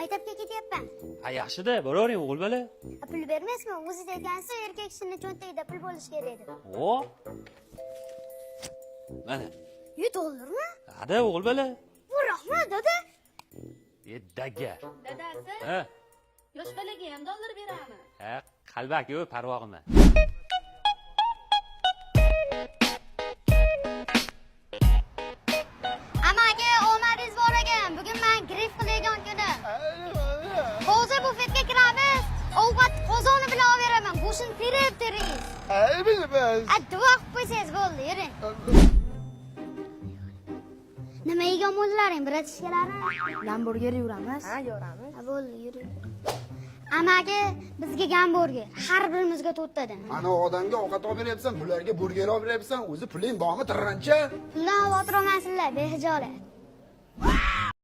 Maktabga ketyapman. Ha, yaxshi-da, boravering o'g'il bola. A, pul bermaysizmi? O'zingiz aytgansiz, erkak kishini cho'ntagida pul bo'lishi kerak deb. O. Mana. 100 dollarmi? Hada o'g'il bola. Bu rahmat, dada. E, dagga. Dadasi, Ha, yosh bolaga ham dollar berami? ha, qalbaki u parvo qilma. Amaki, omadingiz bor ekan. Bugun men grif qiladigan kunim. Hozir bufetga kiramiz. Ovqat qozoni bilan olib beraman. Go'shtini terib terib. Bilmez. A, duo qilib qo'ysangiz bo'ldi, yuring. Nima yegan bo'ldilaring, bratishkalarim? Gamburger yuramiz. Ha, yoramiz. Ha, bo'ldi, yuring. Amaki, bizga gamburger, har birimizga to'rttadan. Ana odamga ovqat olib beryapsan, bularga burger olib beryapsan, o'zi puling bormi tirrancha? Puldan xavotir olmasinlar, behijolat.